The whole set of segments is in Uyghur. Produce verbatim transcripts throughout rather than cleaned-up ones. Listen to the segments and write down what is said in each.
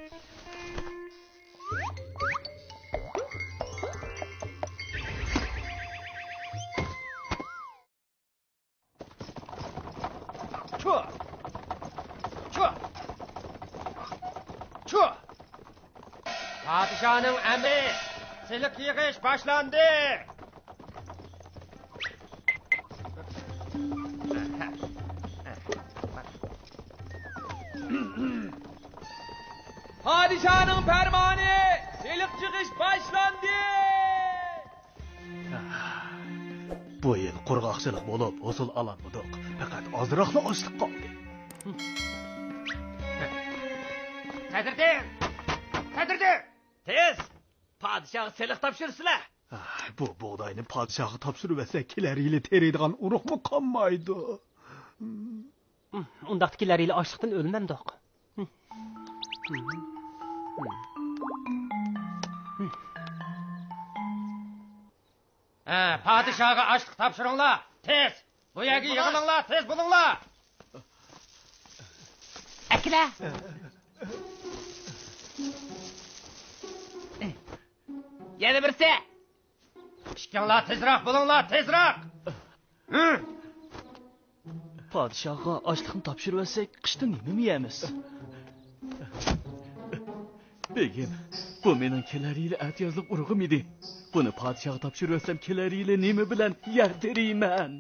چۇ! چۇ! چۇ! پادىشاھنىڭ ئەمرى! سېلىق يىغىش باشلاندى! پادىشاھنىڭ پەرمانى! سېلىق يىغىش باشلاندى! بۇ يىل قۇرغاقچىلىق بولۇپ، ھوسۇل ئالالمىدۇق. پەقەت ئازراقلا ئاشلىق قالدى. سەدرىدىن! سەدرىدىن! تېز! پادىشاھقا سېلىق تاپشۇرىسىلەر! بۇ بۇغداينى پادىشاھقا تاپشۇرۇۋەتسەك، كېلەر يىلى تېرىيدىغان ئۇرۇقمۇ قالمايدۇ. ئۇنداقتا كېلەر يىلى ئاچلىقتىن ئۆلمەمدۇق. ھە، پادىشاھقا ئاشلىق تاپشۇرۇڭلار، تېز! بۇ يەرگە يىغىلىڭلار، تېز بولۇڭلار! ئەكىلە! يەنە بىرسى! ئىككىڭلار تېزراق بولۇڭلار، تېزراق! ھە! پادىشاھقا ئاشلىقنى تاپشۇرۇۋەتسەك، قىشتا نېمىمۇ يەيمىز؟ بېگىم، بۇ مېنىڭ كېلەر يىلى ئەتىيازلىق ئۇرۇغۇم ئىدى. بۇنى پادىشاھقا تاپشۇرۇۋەتسەم، كېلەر يىلى نېمە بىلەن يەر تېرىيمەن؟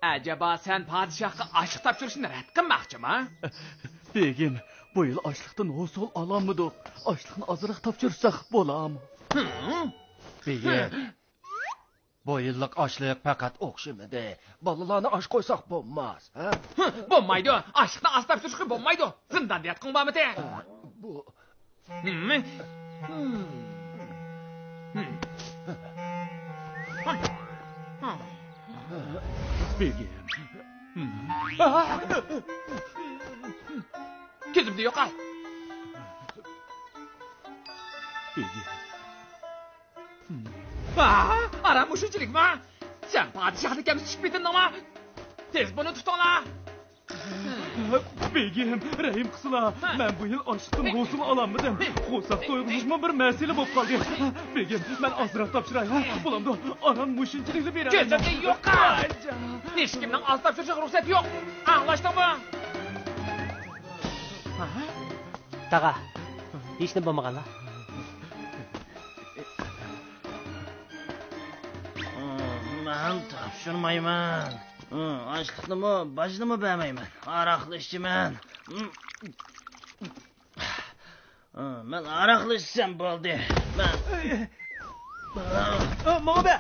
ئەجەبا، سەن پادىشاھقا ئاشلىق تاپشۇرۇشنى رەت قىلماقچىما؟ بېگىم، بۇ يىل ئاشلىقتىن ھوسۇل ئالالمىدۇق. ئاشلىقنى ئازراق تاپشۇرساق بولامۇ؟ ھىم؟ بېگىم، بۇ يىللىق ئاشلىق پەقەت ئوخشىمىدى. بالىلارنى ئاچ قويساق بولماس، ھە؟ ھىم، بولمايدۇ. ئاشلىقنى ئاز تاپشۇرۇشقا بولمايدۇ. زىنداندا ياتقۇڭ بارمىدى؟ بۇ ھىم. بېگىم. كۆزۈمدىن يوقال. بېگىم. ئاران مۇشۇنچىلىكما؟ سەن پادىشاھنى كەمسىتىشكە پېتىندىڭما؟ تېز بۇنى تۇتۇڭلار. بېگىم، رەھىم قىلسىلا، مەن بۇ يىل ئاشلىقتىن ھوسۇل ئالالمىدىم. قورساق تويغۇزۇشمۇ بىر مەسىلە بولۇپ قالدى. بېگىم، مەن ئازراق تاپشۇراي، ھە؟ بولامدۇ؟ ئاران مۇشۇنچىلىكلا بېرەلەيمەن. كۆزۈمدىن يوقال! ھېچكىمنىڭ ئاز تاپشۇرۇشىغا رۇخسەت يوق. ئاڭلاشتىڭمۇ؟ تاغا، ھېچنېمە بولمىغانلا. مەن تاپشۇرمايمەن. ئاشلىقنىمۇ، باجنىمۇ بەرمەيمەن. ھاراقلا ئىچىمەن. مەن ھاراقلا ئىچسەم بولدى. مەن ماڭا بەر.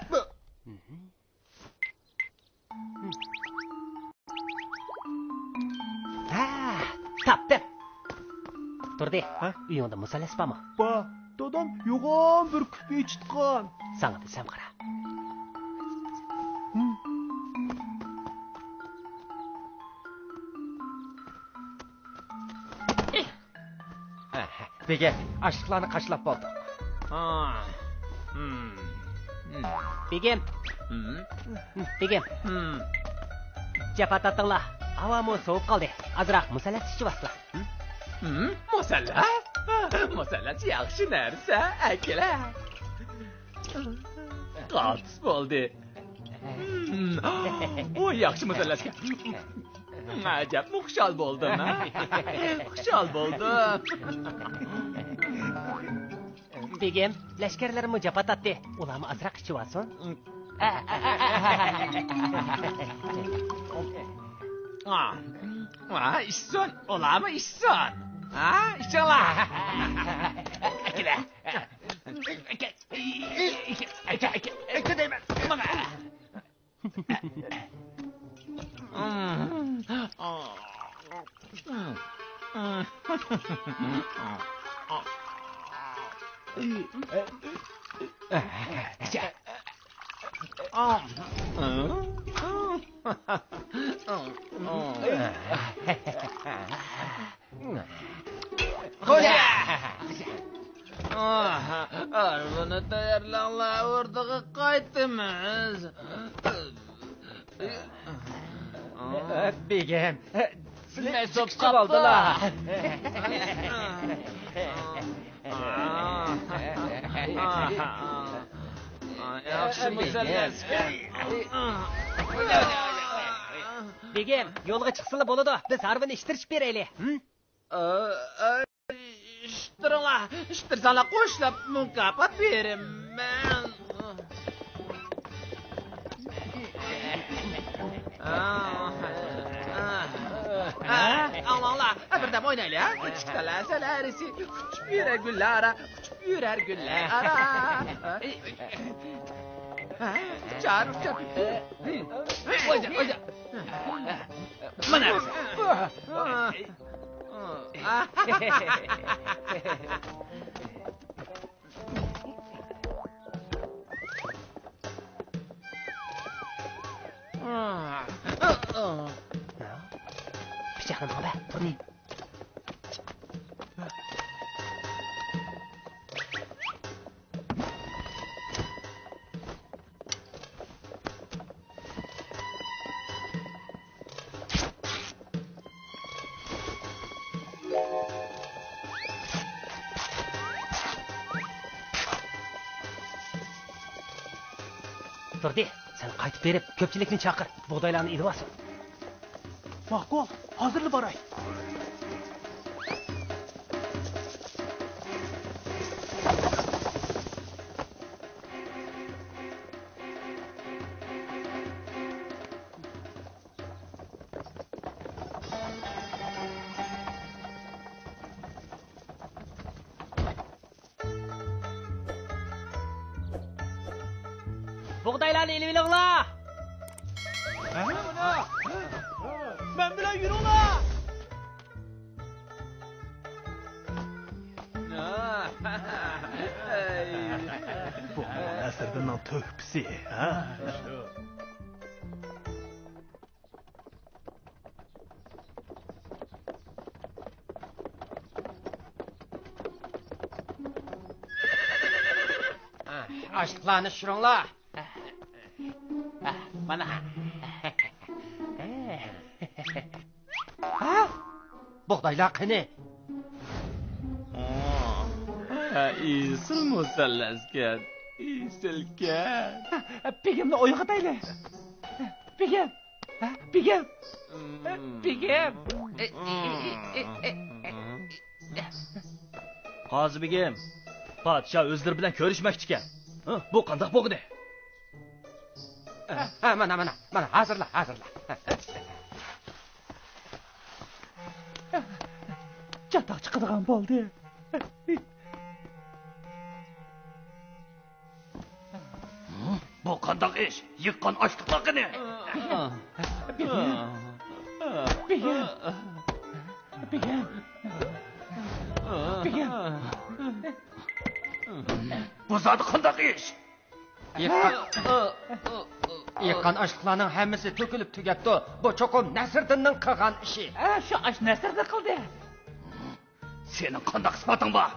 ھە، تاپتىم. تۇردى، ھە؟ ئۆيۈڭدە مۇسەللەس بارمۇ؟ بار. دادام يوغان بىر كۈپە ئېچىتقان. ساڭا دېسەم قارا. ھىم. بېگىم، ئاشلىقلارنى قاچىلاپ بولدۇق. ھا. ھىم. ھىم. بېگىم. ھىم. بېگىم. ھىم. جاپا تارتىڭلار. ھاۋامۇ سوۋۇپ قالدى. ئازراق مۇسەللەس ئىچىۋالسىلا. ھىم؟ مۇسەللەس؟ مۇسەللەس ياخشى نەرسە، ئەكېلە. قالتىس بولدى. ھىم. ئۇ ياخشى مۇسەللەسكەن. ئەجەبمۇ خۇشال بولدۇم، ھە؟ خۇشال بولدۇم. بېگىم، لەشكەرلىرىممۇ جاپا تارتتى. ئۇلارمۇ ئازراق ئىچىۋالسۇن. ئا، ئا، ئىچسۇن، ئۇلارمۇ ئىچسۇن. ھە، ئىچىڭلار. ئەكېلە. ئەكە، ئەكە، ئەكە دەيمەن. ماڭا. خوجا! ئاھ، ھارۋىنى تەييارلاڭلار، ئوردىغا قايتىمىز. بېگىم، سىلى سوپۇپ قاپتۇ. ياخشىمۇ سەن ئەسكەر؟ بېگىم، يولغا چىقسىلا بولىدۇ. بىز ھارۋىنى ئىشتىرىشىپ بېرەيلى. ھىم؟ ئىشتىرىڭلار، ئىشتىرساڭلار قوشلاپ مۇكاپات بېرىمەن. ئاڭلاڭلار، بىردەم ئوينايلى، ھە؟ ئىككى تالاسە لەرىسى، ئۇچۇپ يۈرەر گۈللەر ئارا، ئۇچۇپ يۈرەر گۈللەر ئارا. ئۇچار، ئۇچار. مانا. پىچاقنى ماڭا بەر، تۇردى. تۇردى، سەن قايتىپ بېرىپ، كۆپچىلىكنى چاقىر، بۇغدايلارنى ئېلىۋالسۇن. ماقۇل، ھازىرلا باراي. بۇغدايلارنى ئېلىۋېلىڭلار! مەن بىلەن يۈرۈڭلار! بۇ نەسىردىننىڭ تۆھپىسى، ھە؟ ئاشلىقلارنى چۈشۈرۈڭلار. مانا. ھە؟ بۇغدايلار قېنى؟ ئېسىل مۇسەللەسكەن. ئېسىلكەن. بېگىمنى ئويغىتايلى. بېگىم. بېگىم! بېگىم! قازى بېگىم، پادىشاھ ئۆزلىرى بىلەن كۆرۈشمەكچىكەن. ھە، بۇ قانداق بولغىنى؟ ھە، مانا، مانا، مانا، ھازىرلا، ھازىرلا. چاتاق چىقىدىغان بولدى. بۇ قانداق ئىش؟ يىغقان ئاشلىقلار قېنى؟ بېگىم! بېگىم! بېگىم! بېگىم! بۇ زادى قانداق ئىش؟ يىغقان، يىغقان ئاشلىقلارنىڭ ھەممىسى تۆكۈلۈپ تۈگەپتۇ. بۇ چوقۇم نەسىردىننىڭ قىلغان ئىشى. ھە، شۇ ئاش نەسىردىن قىلدى. سېنىڭ قانداق ئىسپاتىڭ بار؟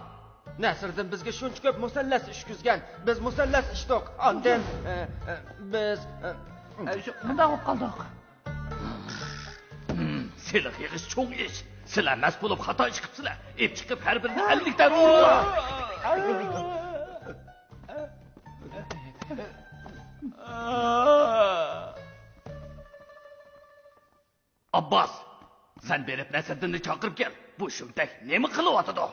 نەسىردىن بىزگە شۇنچە كۆپ مۇسەللەس ئىچكۈزگەن. بىز مۇسەللەس ئىچتۇق. ئاندىن، ئە، ئە، بىز، ئە، ئە، شۇ، مۇنداق بولۇپ قالدۇق. سېلىق يىغىش چوڭ ئىش. سىلەر مەس بولۇپ خاتا ئىش قىپسىلەر. ئېپ چىقىپ ھەر بىرىنى ئەللىك دەررۇ ئۇرۇڭلار. ئابباس، سەن بېرىپ نەسىردىننى چاقىرىپ كەل. بۇ شۇمتەك نېمە قىلىۋاتىدۇ؟